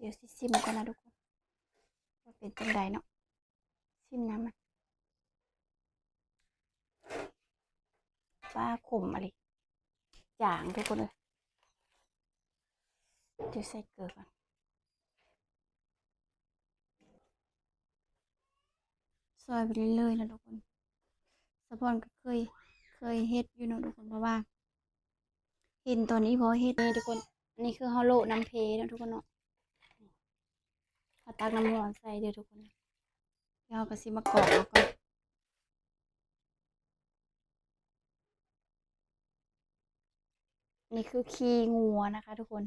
ດຽວຊິຊິມກ່ອນນະທຸກຄົນ ວ່າເປັນຈັ່ງໃດເນາະ. ຊິມນ້ຳມັນ ປາ ຂົມອີ່ຫຼີ ຈາງທຸກຄົນເອີຍ. ດຽວໃສ່ເກືອກ່ອນ ຊອຍໄປເລື້ອຍໆເນາະທຸກຄົນ. ສາວພອນກໍເຄີຍ ເຄີຍເຮັດຢູ່ເນາະທຸກຄົນ ເພາະວ່າເຫັນຕອນອີ່ພໍ່ເຮັດນີ້ທຸກຄົນ. ອັນນີ້ຄືເຮົາໂລະນ້ຳເພເນາະທຸກຄົນເນາະ ເຮົາຕັກນ້ຳຮ້ອນໃສ່ເດີທຸກຄົນ. ແລ້ວເຮົາກໍຊິມາກອກເອົາກ່ອນ. ນີ້ຄືຂີ້ງົວນະຄະທຸກຄົນ.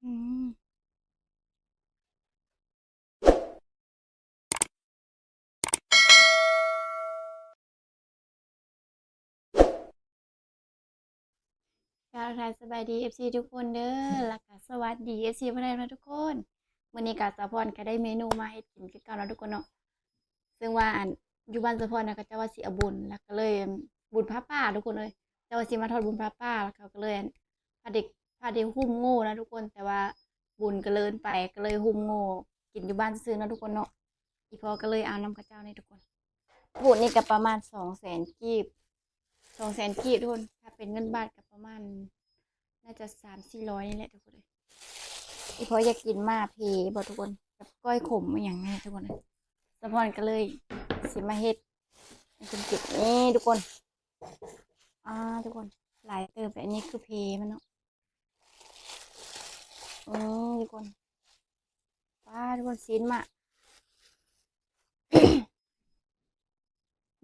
ອືມ ກະທັກທາຍສະບາຍດີ ເອັຟຊີ ທຸກຄົນເດີ ແລ້ວກະສະຫວັດດີ ເອັຟຊີ ຜູ້ໃດນະທຸກຄົນ. ມື້ນີ້ກະສາວພອນກະໄດ້ເມນູມາເຮັດກິນຄືເກົ່າເນາະທຸກຄົນເນາະ. ເຊິ່ງວ່າອັນ ຢູ່ບ້ານສາວພອນນະ ເຂົາເຈົ້າວ່າຊິເອົາບຸນ ແລ້ວກໍເລີຍ ບຸນຜ້າປ່າທຸກຄົນເອີຍ ເຈົ້າວ່າຊິມາທອດບຸນຜ້າປ່າ ແລ້ວເຂົາກໍເລີຍ ພາເດັກ ພາເດັກຫຸ້ມໂງ່ນະທຸກຄົນ. ແຕ່ວ່າບຸນກໍເລີນໄປ ກໍເລີຍຫຸ້ມໂງ່ກິນຢູ່ບ້ານຊື່ໆເນາະທຸກຄົນເນາະ. ອີ່ພໍ່ກໍເລີຍເອົານຳເຂົາເຈົ້ານີ້ທຸກຄົນ. ພູດນີ້ກໍປະມານສອງແສນກີບ ສອງແສນກີບທຸກຄົນ ຖ້າເປັນເງິນບາດກໍປະມານ ໜ້າຈະສາມສີ່ຮ້ອຍນີ້ແຫຼະທຸກຄົນເອີຍ. ອີ່ພໍ່ຢາກກິນໝ້າເພບໍ່ທຸກຄົນ ກັບກ້ອຍຂົມອີ່ຫຍັງນີ້ທຸກຄົນເອີຍ. ສາວພອນກໍເລີຍຊິມາເຮັດໃຫ້ເພິ່ນກິນ ນີ້ທຸກຄົນ. ອາ ທຸກຄົນ ຫຼາຍເຕີບເລີຍ. ອັນນີ້ຄືເພມັນເນາະ. ນີ້ທຸກຄົນ ປາ ທຸກຄົນ ຊີ້ນໝ້າ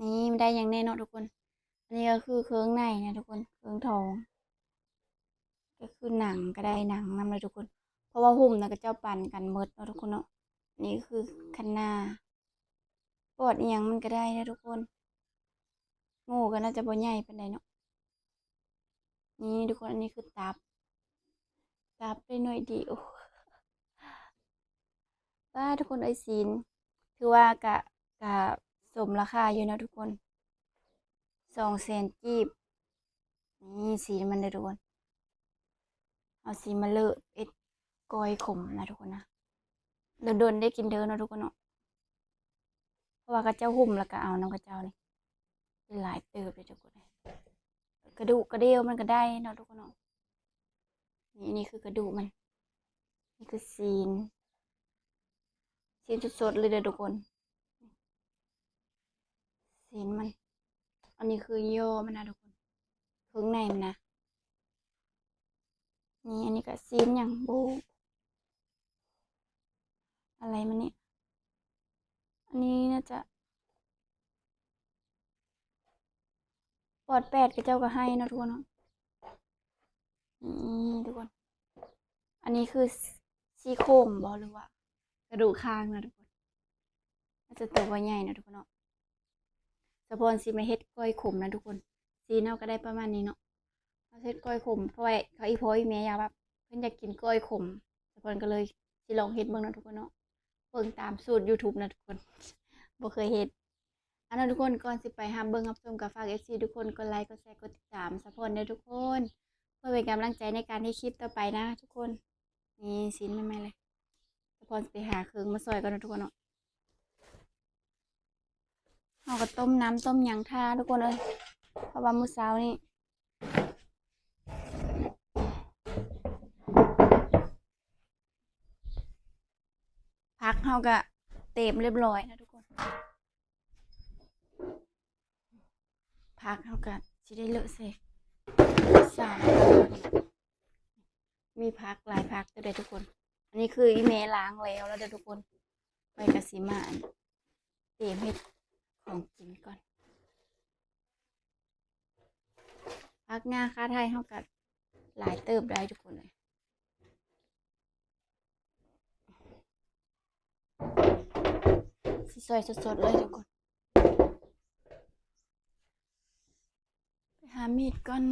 ນີ້ມັນໄດ້ຫຍັງແດ່ເນາະທຸກຄົນ. ອັນນີ້ກໍຄືເຄື່ອງໃນນະທຸກຄົນ ເຄື່ອງທ້ອງ ກໍຄືໜັງກໍໄດ້ ໜັງນຳເລີຍທຸກຄົນ ເພາະວ່າຫຸ້ມນະ ເຂົາເຈົ້າປັນກັນໝົດເນາະທຸກຄົນເນາະ. ນີ້ຄືຄັນນາ ປອດອີ່ຫຍັງມັນກໍໄດ້ນະທຸກຄົນ. ໂງ່ກໍໜ້າຈະບໍ່ໃຫຍ່ປານໃດເນາະ. ນີ້ທຸກຄົນ ອັນນີ້ຄືຕັບ ຕັບໄດ້ໜ້ອຍດຽວ. ປ້າ ທຸກຄົນເອີຍ ຊີ້ນ ຖືວ່າກະ ກະສົມລາຄາຢູ່ເນາະທຸກຄົນ ສອງແສນກີບ. ນີ້ຊີ້ນມັນເດີທຸກຄົນ ເຮົາຊິມາເລີະເຮັດກ້ອຍຂົມນະທຸກຄົນນະ. ດົນໆໄດ້ກິນເດີເນາະທຸກຄົນເນາະ ເພາະວ່າເຂົາເຈົ້າຫຸ້ມແລ້ວກໍເອົານຳເຂົາເຈົ້ານີ້ ຫຼາຍເຕີບເລີຍທຸກຄົນ. ກະດູກກະເດວມັນກໍໄດ້ເນາະທຸກຄົນເນາະ. ນີ້ ນີ້ຄືກະດູກມັນ ນີ້ຄືຊີ້ນ ຊີ້ນສົດໆເລີຍເດີທຸກຄົນ ຊີ້ນມັນ. ອັນນີ້ຄືຍໍມັນນະທຸກຄົນ ເຄິ່ງໃນມັນນະ. ນີ້ ອັນນີ້ກໍຊີ້ນຫຍັງບໍ່ຮູ້ ອະໄລມັນນີ້ ອັນນີ້ໜ້າຈະ ປອດແປດເຂົາເຈົ້າກໍໃຫ້ເນາະທຸກຄົນເນາະ. ນີ້ທຸກຄົນ ອັນນີ້ຄື ຊີ້ໂຄງບໍ່ ຫຼືວ່າກະດູກຄາງນະທຸກຄົນ ໜ້າຈະໂຕບໍ່ໃຫຍ່ນະທຸກຄົນເນາະ. ສາວພອນຊິມາເຮັດກ້ອຍຂົມນະທຸກຄົນ. ຊີ້ນເຮົາກໍໄດ້ປະມານນີ້ເນາະ ເຮົາເຮັດກ້ອຍຂົມ ເພາະວ່າອີ່ພໍ່ອີ່ແມ່ຢາກແບບ ເພິ່ນຢາກກິນກ້ອຍຂົມ ສາວພອນກໍເລີຍຊິລອງເຮັດເບິ່ງເນາະທຸກຄົນເນາະ. ເບິ່ງຕາມສູດຢູທູບນະທຸກຄົນ ບໍ່ເຄີຍເຮັດ. ອັນນັ້ນທຸກຄົນ ກ່ອນຊິໄປຮັບເບິ່ງຮັບຊົມ ກໍຝາກເອັຟຊີທຸກຄົນກົດໄລ ກົດແຊ ກົດຕິດຕາມສາວພອນເດີທຸກຄົນ ເພື່ອເປັນກຳລັງໃຈໃນການເຮັດຄລິບຕໍ່ໄປນະທຸກຄົນ. ນີ້ຊີ້ນໃໝ່ໆເລີຍ ສາວພອນຊິໄປຫາເຄື່ອງມາຊ່ອຍກ່ອນເນາະທຸກຄົນເນາະ. ເຮົາກໍຕົ້ມນ້ຳຕົ້ມຫຍັງຖ້າທຸກຄົນເອີຍ ເພາະວ່າມື້ເຊົ້ານີ້ ຜັກເຮົາກະເຕັມຮຽບຮ້ອຍນະທຸກຄົນ. ຜັກເຮົາກະຊິໄດ້ເລາະໃສ່ສາມ ມີຜັກຫຼາຍຜັກເຕີບເດ້ທຸກຄົນ. ອັນນີ້ຄືອີ່ແມ່ລ້າງແລ້ວແລ້ວເດີທຸກຄົນ. ຂ້ອຍກະຊິມາອັນ ເຕຍມເຮັດຂອງກິນກ່ອນ. ຜັກຫຍ້າຄາໄທເຮົາກະຫຼາຍເຕີບໄດ໋ທຸກຄົນເອີຍ. ຊິຊອຍສົດໆເລີຍທຸກຄົນ. ຫາມີດກ່ອນ.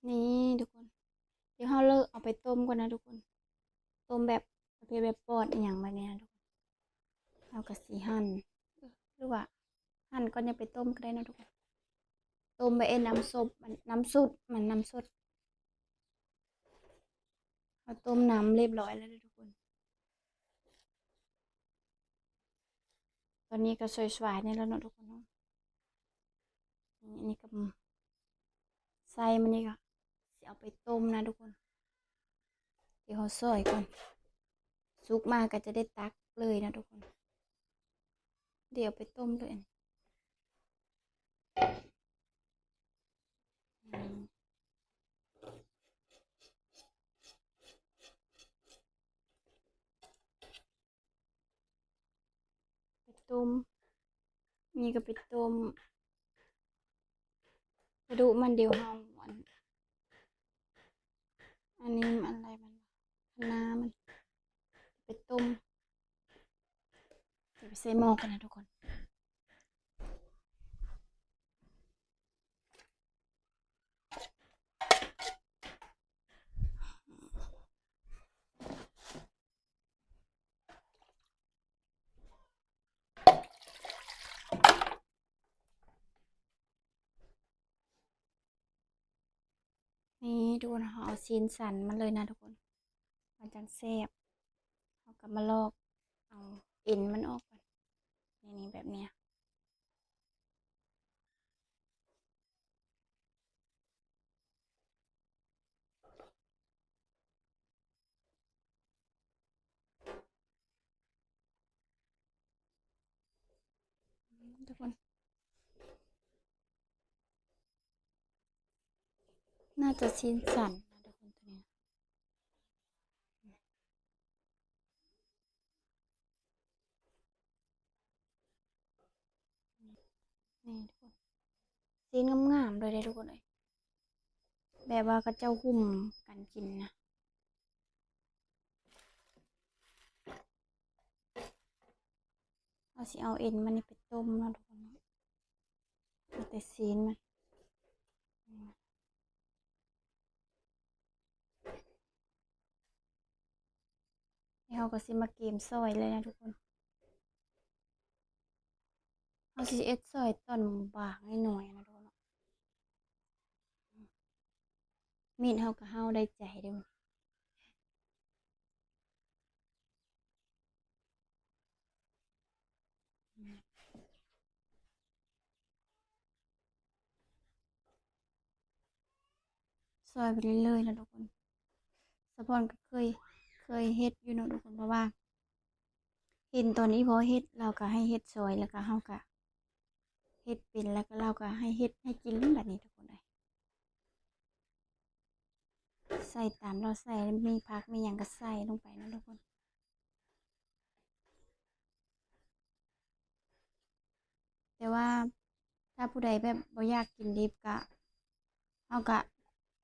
ນີ້ທຸກຄົນ ດຽວເຮົາເລີກເອົາໄປຕົ້ມກ່ອນນະທຸກຄົນ. ຕົ້ມແບບປະເພດແບບປອດອີ່ຫຍັງແບບນີ້ນະທຸກຄົນ. ເຮົາກໍຊິຫັ່ນ ຫຼືວ່າຫັ່ນກ່ອນຍັງໄປຕົ້ມກໍໄດ້ເນາະທຸກຄົນ. ຕົ້ມໄປເອັດນ້ຳຊຸບ ນ້ຳຊຸບ ມັນນ້ຳສົດ. ເຮົາຕົ້ມນ້ຳຮຽບຮ້ອຍແລ້ວເດີທຸກຄົນ. ຕອນນີ້ກໍສວາຍໆ ນີ້ແລ້ວເນາະທຸກຄົນເນາະ. ນີ້ ອັນນີ້ກໍໃສ່ ມັນນີ້ກໍຊິເອົາໄປຕົ້ມນະທຸກຄົນ. ດຽວເຮົາຊອຍກ່ອນ ສຸກມາກໍຈະໄດ້ຕັກເລີຍນະທຸກຄົນ. ດຽວເອົາໄປຕົ້ມເລີຍ ອືມ. ໄປຕົ້ມ ນີ້ກໍໄປຕົ້ມ ກະດູກມັນ ດຽວເຮົາ ອັນ ອັນນີ້ມັນ ອັນໃດມັນ ຄະນ້າມັນ ໄປຕົ້ມ ດຽວໄປໃສ່ໝໍ້ກ່ອນນະທຸກຄົນ. ນີ້ທຸກຄົນ ເຮົາເອົາຊີ້ນສັນມັນເລີຍນະທຸກຄົນ ມັນຈັ່ງແຊບ. ເຮົາກໍມາລອກເອົາເອັນມັນອອກກ່ອນ ນີ້ ນີ້ແບບນີ້. ທຸກຄົນ ໜ້າຈະຊີ້ນສັນນະທຸກຄົນ ໂຕນີ້. ນີ້ທຸກຄົນ ຊີ້ນງາມໆ ເລີຍເດ້ທຸກຄົນເອີຍ ແບບວ່າເຂົາເຈົ້າຫຸ້ມກັນກິນນະ. ເຮົາຊິເອົາເອັນມັນນີ້ໄປຕົ້ມເນາະທຸກຄົນເນາະ ເອົາແຕ່ຊີ້ນມັນ. ແລ້ວເຮົາກໍຊິມາກຽມຊອຍເລີຍນະທຸກຄົນ. ເຮົາຊິເຮັດຊອຍຕອນບາງໜ້ອຍໆ ນະທຸກຄົນເນາະ. ມີດເຮົາກໍເຮົາໄດ້ໃຈເດ້. ຊອຍໄປເລື້ອຍໆ ນະທຸກຄົນ. ສາວພອນກໍເຄີຍ ເຄີຍເຮັດຢູ່ເນາະທຸກຄົນ ເພາະວ່າເຫັນຕອນອີ່ພໍ່ເຮັດ ລາວກໍໃຫ້ເຮັດຊອຍ ແລ້ວກໍເຮົາກໍເຮັດເປັນ ແລ້ວກໍລາວກໍໃຫ້ເຮັດໃຫ້ກິນແບບນີ້ທຸກຄົນເອີຍ. ໃສ່ຕາມລາວໃສ່ ມີຜັກມີຫຍັງກໍໃສ່ລົງໄປເນາະທຸກຄົນ. ແຕ່ວ່າຖ້າຜູ້ໃດແບບບໍ່ຢາກກິນດິບກະ ເຮົາກະ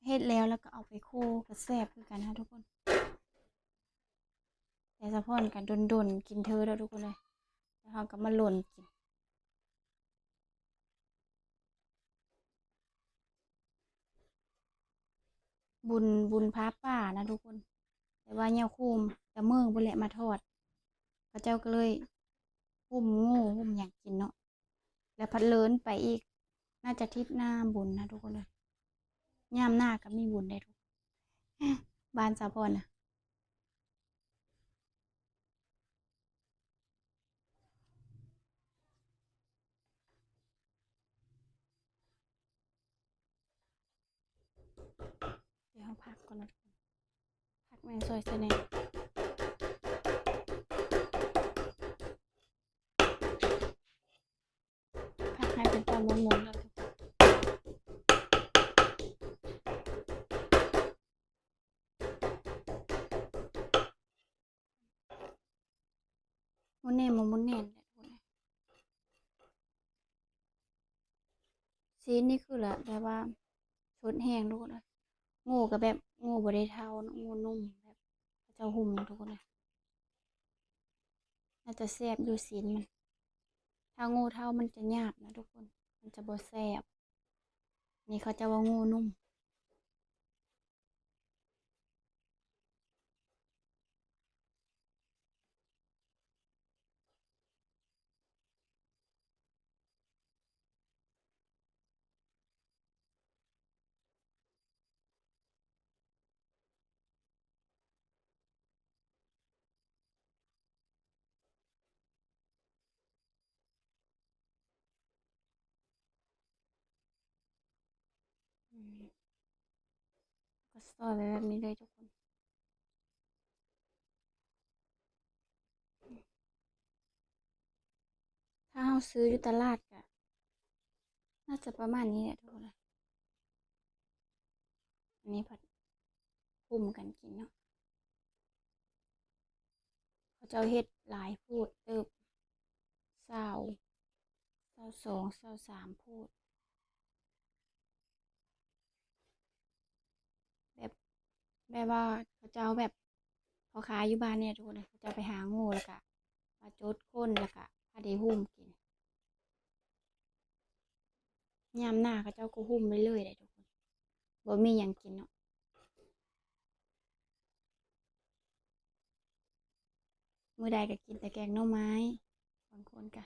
ເຮັດແລ້ວ ແລ້ວກະເອົາໄປໂຄ ກະແຊບຄືກັນນະທຸກຄົນ. ແຕ່ສາວພອນກະດົນໆກິນເທື່ອດອກທຸກຄົນເອີຍ ແລ້ວເຮົາກະມາຫຼົ່ນກິນ. ບຸນ ບຸນຜ້າປ່ານະທຸກຄົນ ແຕ່ວ່າຍາວໂຄມຕະເມີງພຸ້ນແຫຼະມາທອດ ເຂົາເຈົ້າກໍເລີຍຫຸ້ມງູຫຸ້ມຫຍັງກິນເນາະ ແລ້ວພັດເລີນໄປອີກ ໜ້າຈະທິດໜ້າບຸນນະທຸກຄົນເອີຍ. ຍາມໜ້າກໍມີບຸນໄດ໋ທຸກ ບ້ານສາວພອນນະ. ດຽວເຮົາພັກກ່ອນນະ ພັກແມ່ນຊອຍຊະແນວ ພັກໃຫ້ເປັນຕອນມ້ວນໆ ເດີ. ໝົນແໜ້ນ ໝົນແໜ້ນແຫຼະທຸກຄົນເອີຍ. ຊີ້ນນີ້ຄືລະແບບວ່າສົດແຮງທຸກຄົນເອີຍ. ງູກໍແບບງູບໍ່ໄດ້ເທົາເນາະ ງູນຸ້ມແບບເຂົາເຈົ້າຫຸ້ມທຸກຄົນເອີຍ. ໜ້າຈະແຊບຢູ່ຊີ້ນມັນ. ຖ້າງູເທົາມັນຈະຫຍາບນະທຸກຄົນ ມັນຈະບໍ່ແຊບ. ນີ້ເຂົາເຈົ້າວ່າງູນຸ່ມ. ອືມ ກໍຊອຍໄວ້ແບບນີ້ເລີຍທຸກຄົນ. ຖ້າເຮົາຊື້ຢູ່ຕະຫຼາດກະໜ້າຈະປະມານນີ້ແຫຼະທຸກຄົນ. ອັນນີ້ພັດຫຸ້ມກັນກິນເນາະ. ເຂົາເຈົ້າເຮັດຫຼາຍໂພດເຕີບ ຊາວ ຊາວສອງ ຊາວສາມໂພດ. ແບບ ແບບວ່າເຂົາເຈົ້າແບບ ພໍ່ຄ້າຢູ່ບ້ານນີ້ທຸກຄົນ ເຂົາເຈົ້າໄປຫາງູ ແລ້ວກະມາຈົດຄົນ ແລ້ວກະພາໄດ້ຫຸ້ມກິນ. ຍາມໜ້າເຂົາເຈົ້າກໍຫຸ້ມໄວ້ເລີຍເດ້ທຸກຄົນ ບໍ່ມີຫຍັງກິນເນາະ. ມື້ໃດກໍກິນແຕ່ແກງໜໍ່ໄມ້ ບາງຄົນກະ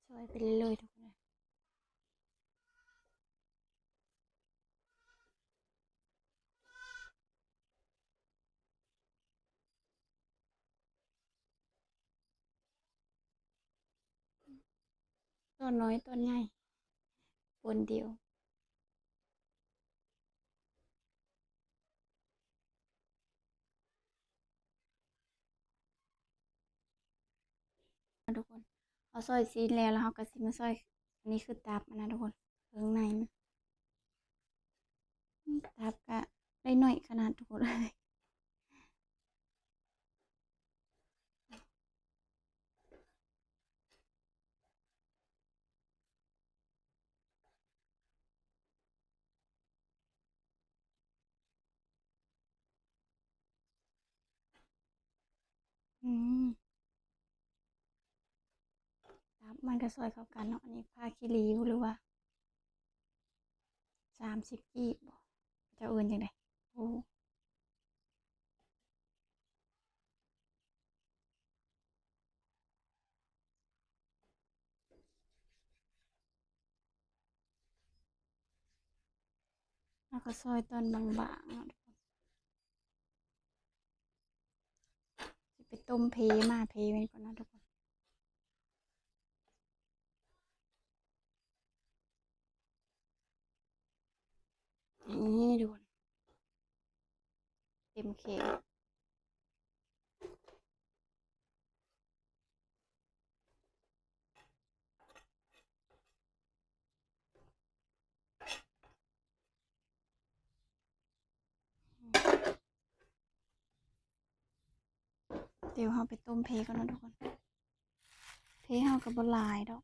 ຊອຍໄປເລື້ອຍໆທຸກຄົນ. ຕອນນ້ອຍຕອນໃຫຍ່ປົນດຽວ. ທຸກຄົນ ເຮົາຊອຍຊີ້ນແລ້ວ ແລ້ວເຮົາກໍຊິມາຊອຍ ອັນນີ້ຄືຕັບນະທຸກຄົນ ເຄື່ອງໃນມັນ ຕັບກະໄດ້ໜ້ອຍຂະໜາດທຸກຄົນ. ອືມ ຕັບມັນກໍຊອຍເຂົ້າກັນເນາະ. ອັນນີ້ຜ້າຄີລິ້ວ ຫຼືວ່າສາມສິບກີບບໍ ເຂົາເຈົ້າເອີ້ນຈັ່ງໃດ? ໂອ້ ເຮົາກໍຊອຍຕອນບາງໆເນາະທຸກຄົນ. ຊິໄປຕົ້ມເພ ໝ້າເພມັນກ່ອນເນາະທຸກຄົນ. ນີ້ທຸກຄົນ ເຕັມເຄງ. ດຽວເຮົາໄປຕົ້ມເພກ່ອນເນາະທຸກຄົນ. ເພເຮົາກໍບໍ່ຫຼາຍດອກ.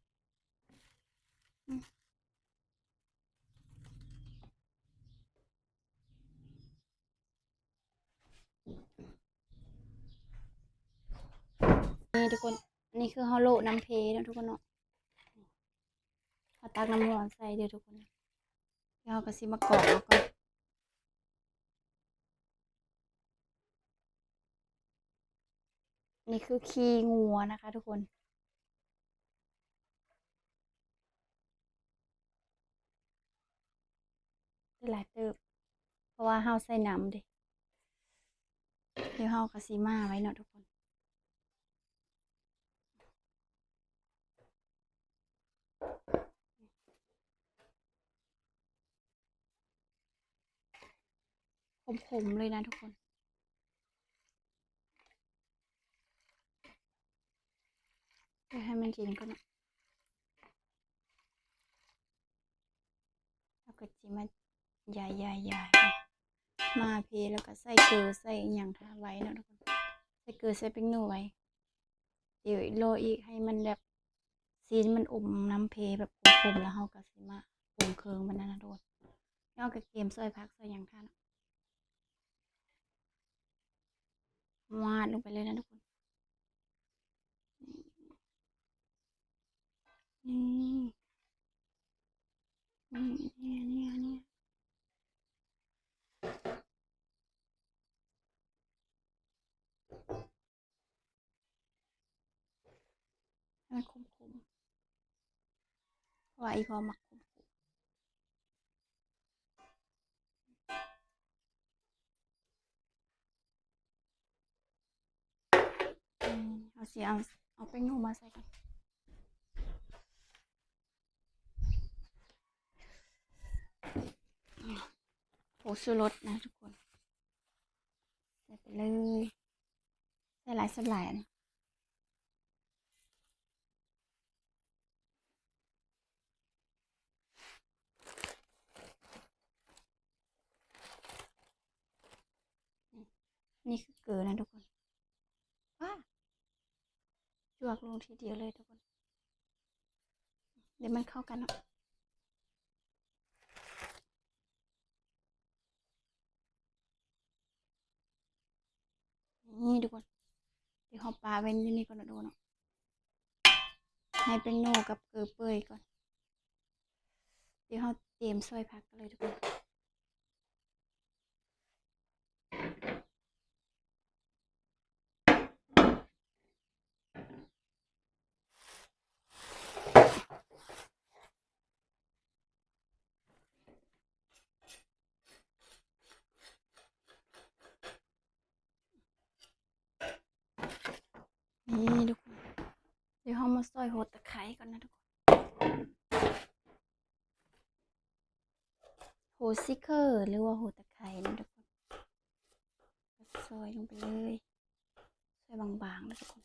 ນີ້ທຸກຄົນ ອັນນີ້ຄືເຮົາໂລະນ້ຳເພເນາະທຸກຄົນເນາະ. ເຮົາຕັກນ້ຳຮ້ອນໃສ່ເດີທຸກຄົນ. ແລ້ວເຮົາກໍຊິມາກອກເອົາກ່ອນ. ນີ້ຄືຂີ້ງົວນະຄະທຸກຄົນ. ໄດ້ຫຼາຍເຕີບ ເພາະວ່າເຮົາໃສ່ນ້ຳເດ້. ດຽວເຮົາກໍຊິໝ້າໄວ້ເນາະທຸກຄົນ. ຂົມໆເລີຍນະທຸກຄົນ. ດຽວໃຫ້ມັນເຢັນກ່ອນເນາະ. ເຮົາກໍຊິມາຢາຍໆໆ ໝ້າເພ ແລ້ວກໍໃສ່ເກືອໃສ່ອີ່ຫຍັງຖ້າໄວ້ເນາະທຸກຄົນ. ໃສ່ເກືອໃສ່ແປ້ງນົວໄວ້. ດຽວລໍອີກໃຫ້ມັນແບບ ຊີ້ນມັນອົມນ້ຳເພແບບຂົມໆ ແລ້ວເຮົາກໍຊິມາໂປ ປຸງເຄື່ອງມັນນັ້ນນະທຸກຄົນ. ເຮົາກໍກຽມຊອຍຜັກຊອຍຫຍັງທ່ານ ຫວາດລົງໄປເລີຍນະທຸກຄົນ. ນີ້ ນີ້ ນີ້ ນີ້ ນີ້ ໃຫ້ມັນຂົມໆ ເພາະວ່າອີ່ພໍ່ມັກຂົມໆ. ອືມ ເຮົາຊິເອົາ ເອົາແປ້ງນົວມາໃສ່ກ່ອນ. ຜົງຊູລົດນະທຸກຄົນ ໃສ່ໄປເລີຍ ໃສ່ຫຼາຍສ່ຳຫຼາຍ. ນີ້ຄືເກີນະທຸກຄົນ ວ້າ ຈວກລົງທີດຽວເລີຍທຸກຄົນ ດຽວມັນເຂົ້າກັນເນາະ. ນີ້ທຸກຄົນ ດຽວເຮົາປະໄວ້ຢູ່ນີ້ກ່ອນເນາະທຸກຄົນເນາະ ໃຫ້ແປ້ງນົວກັບເກີເປື່ອຍກ່ອນ ດຽວເຮົາຕຽມຊອຍຜັກກັນເລີຍທຸກຄົນ. ນີ້ທຸກຄົນ ດຽວເຮົາມາຊອຍຫົວຕະໄຄກ່ອນນະທຸກຄົນ ຫົວຊິເຄີ ຫຼືວ່າຫົວຕະໄຄນະທຸກຄົນ ຊອຍລົງໄປເລີຍ ຊອຍບາງໆນະທຸກຄົນ.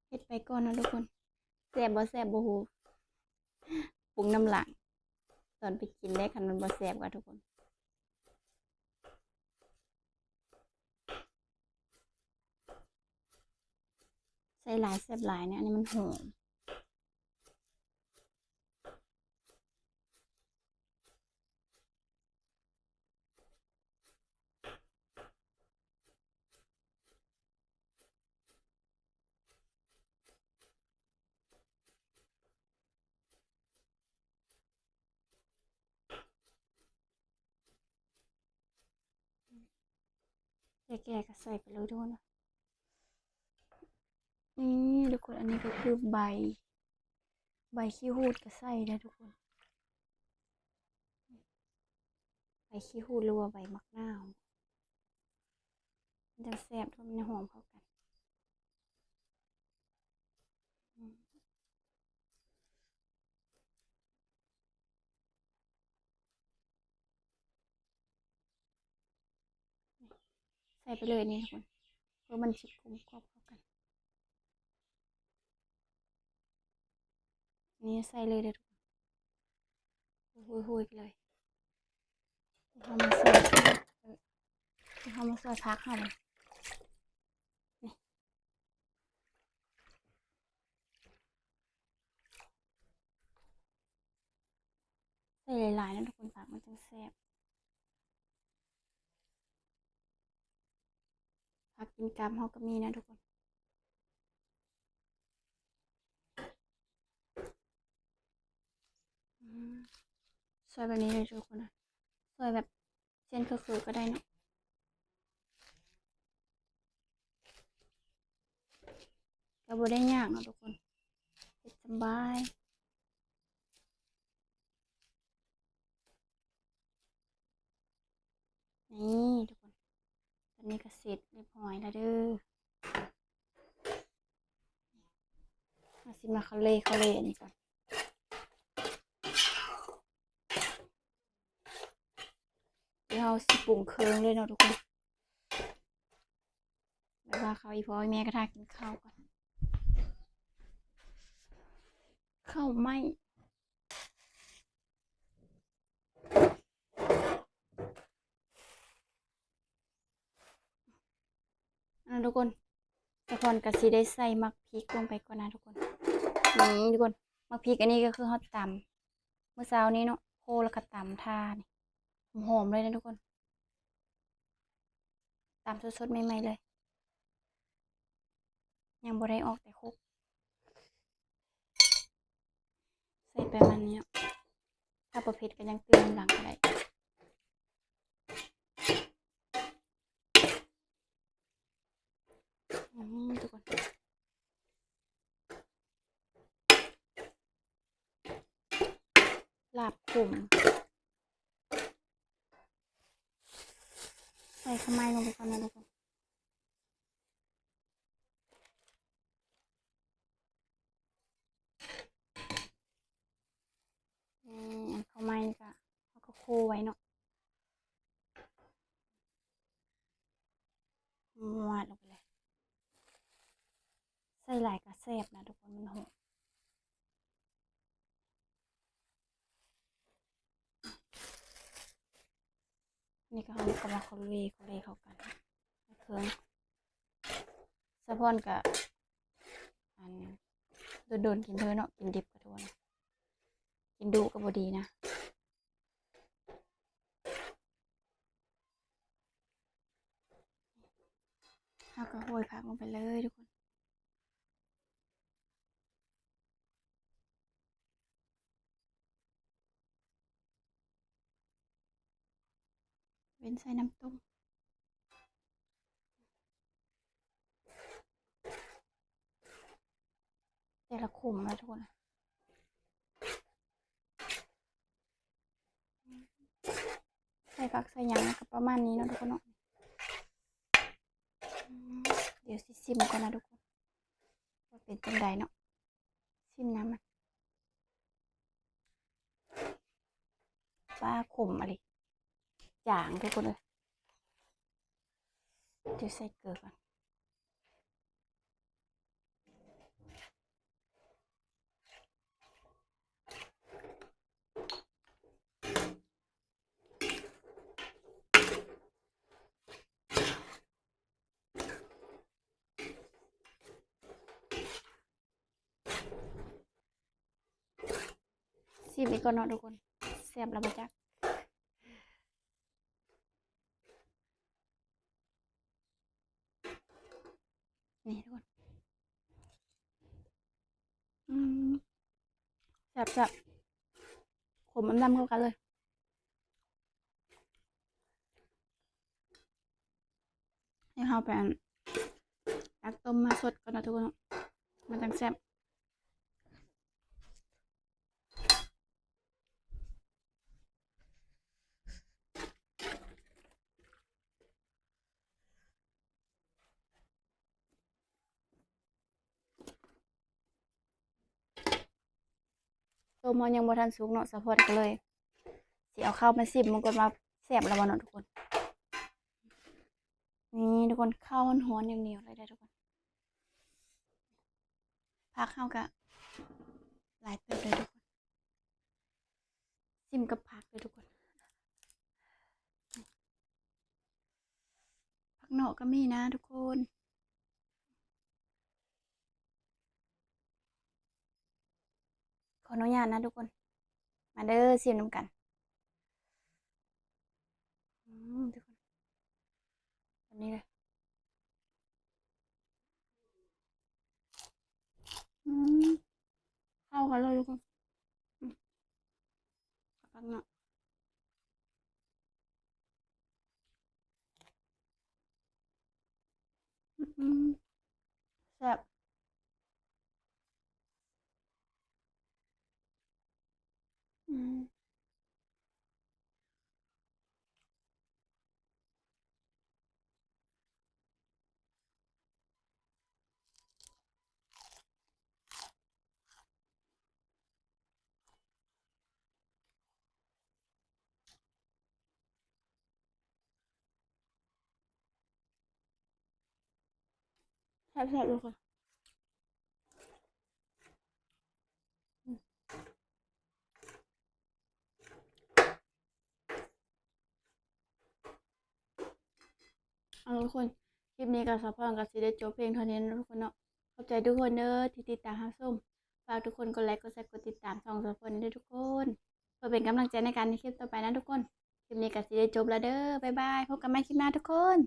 ເຮັດໄປກ່ອນເນາະທຸກຄົນ ແຊບບໍ່ແຊບບໍ່ຮູ້ ປຸງນຳຫຼັງ ຕອນໄປກິນເດ້ ຄັນມັນບໍ່ແຊບກໍທຸກຄົນ. ໃສ່ຫຼາຍແຊບຫຼາຍນະ ອັນນີ້ມັນຫອມ. ແກ່ໆ ກໍໃສ່ໄປເລີຍທຸກຄົນ. ນີ້ທຸກຄົນ ອັນນີ້ກໍຄືໃບ ໃບຂີ້ຫູດກໍໃສ່ໄດ້ທຸກຄົນ ໃບຂີ້ຫູດ ຫຼືວ່າໃບໝາກນາວ ມັນຈັ່ງແຊບ ມັນຫອມເຂົ້າກັນ. ໃສ່ໄປເລີຍນີ້ທຸກຄົນ ເພື່ອມັນຊິກົມກອບເຂົ້າກັນ. ນີ້ໃສ່ເລີຍເດີທຸກຄົນ ໂອ້ຍໆ ໄປເລີຍ. ເຮົາມາຊອຍ ເຮົາມາຊອຍຜັກເຮົາ ນີ້ ໃສ່ຫຼາຍໆ ນະທຸກຄົນ ຜັກມັນຈັ່ງແຊບ. ຜັກກິນກັບເຮົາກໍມີນະທຸກຄົນ. ອືມ ຊອຍແບບນີ້ເລີຍທຸກຄົນນະ ຊອຍແບບເສັ້ນຄືໆ ກໍໄດ້ເນາະ ກໍບໍ່ໄດ້ຍາກເນາະທຸກຄົນ ເຮັດສະບາຍ. ນີ້ທຸກຄົນ ຕອນນີ້ກໍເສັດຮຽບຮ້ອຍແລ້ວເດີ. ເຮົາຊິມາເຂົ້າເລເຂົ້າເລອັນນີ້ກ່ອນ ດຽວເຮົາຊິປຸງເຄື່ອງເລີຍເນາະທຸກຄົນ. ບາຍບາຍ ອີ່ພໍ່ອີ່ແມ່ກໍຖ້າກິນເຂົ້າກ່ອນ ເຂົ້າໄມ້. ທຸກຄົນ ສາວພອນກໍຊິໄດ້ໃສ່ໝາກພິກລົງໄປກ່ອນນະທຸກຄົນ. ນີ້ທຸກຄົນ ໝາກພິກອັນນີ້ກໍຄືເຮົາຕຳມື້ເຊົ້ານີ້ເນາະ ໂຄແລ້ວກໍຕຳທານີ້ ຫອມໆເລີຍນະທຸກຄົນ. ຕຳສົດໆໃໝ່ໆເລີຍ ຍັງບໍ່ໄດ້ອອກແຕ່ຄຸກ. ໃສ່ປະມານນີ້ເນາະ ຖ້າບໍ່ເຜັດກໍຍັງຕື່ມນຳຫຼັງກໍໄດ້. ອືມ ທຸກຄົນ ລາບຂົມ ໃສ່ເຂົ້າໄມ້ລົງໄປກ່ອນນະທຸກຄົນ. ນີ້ ອັນເຂົ້າໄມ້ນີ້ກະ ເຮົາກໍໂຄໄວ້ເນາະ ໝວດລົງໄປເລີຍ. ໃສ່ຫຼາຍກໍແຊບນະທຸກຄົນ ມັນຫອມ. ນີ້ກໍເຮົາກໍມາຄົນເລ ຄົນເລເຂົ້າກັນ ເຄື່ອງ ສາວພອນກໍ ອັນ ດົນໆກິນເທື່ອເນາະ ກິນດິບກໍທົ່ວນະ ກິນດຸກໍບໍ່ດີນະ. ເຮົາກໍໂຮຍຜັກລົງໄປເລີຍທຸກຄົນ. ເວັ້ນໃສ່ນ້ຳຕົ້ມ ແຕ່ລະຂຸມນະທຸກຄົນ. ໃສ່ຜັກໃສ່ຫຍັງກໍປະມານນີ້ເນາະທຸກຄົນເນາະ. ອືມ ດຽວຊິຊິມກ່ອນນະທຸກຄົນ ວ່າເປັນຈັ່ງໃດເນາະ. ຊິມນ້ຳມັນ ປາ ຂົມອີ່ຫຼີ ຈາງທຸກຄົນເອີຍ. ດຽວໃສ່ເກືອກ່ອນ. ຊິມອີກກ່ອນເນາະທຸກຄົນ ແຊບແລ້ວບໍ່ຈັກ. ນີ້ທຸກຄົນ ອືມ ແຊບໆ ຂົມອຳລຳເຂົ້າກັນເລີຍ. ດຽວເຮົາໄປ ອັນ ຕັກຕົ້ມມາຊົດກ່ອນເນາະທຸກຄົນເນາະ ມັນຈັ່ງແຊບ. ຕົ້ມເຮົາຍັງບໍ່ທັນສຸກເນາະ ສາວພອນກໍເລີຍຊິເອົາເຂົ້າມາຊິມເບິ່ງກ່ອນວ່າແຊບແລ້ວບໍ່ເນາະທຸກຄົນ. ນີ້ທຸກຄົນ ເຂົ້າຮ້ອນໆ ໜຽວໆ ເລີຍເດີທຸກຄົນ. ຜັກເຮົາກະຫຼາຍເຕີບເລີຍທຸກຄົນ. ຊິມກັບຜັກເດີທຸກຄົນ. ຜັກເນາະກໍມີນະທຸກຄົນ. ຂໍອະນຸຍາດນະທຸກຄົນ. ມາເດີ ຊິມນຳກັນ. ອືມ ທຸກຄົນ ແບບນີ້ເລີຍ. ອືມ ເຂົ້າກັນເລີຍທຸກຄົນ. ອືມ ຄັກເນາະ. ອືມ ແຊບ. ອືມ ແຊບໆ ເລີຍຄ່ະ. ເອົາທຸກຄົນ ຄລິບນີ້ກໍສາວພອນກໍຊິໄດ້ຈົບພຽງເທົ່ານີ້ເນາະທຸກຄົນເນາະ. ຂອບໃຈທຸກຄົນເດີທີ່ຕິດຕາມຮັບຊົມ. ຝາກທຸກຄົນກົດໄລກ໌ ກົດແຊ ກົດຕິດຕາມຊ່ອງສາວພອນເດີທຸກຄົນ ເພື່ອເປັນກຳລັງໃຈໃນການເຮັດຄລິບຕໍ່ໄປນະທຸກຄົນ. ຄລິບນີ້ກໍຊິໄດ້ຈົບແລ້ວເດີ. ບາຍບາຍ. ພົບກັນໃໝ່ຄລິບໜ້າທຸກຄົນ.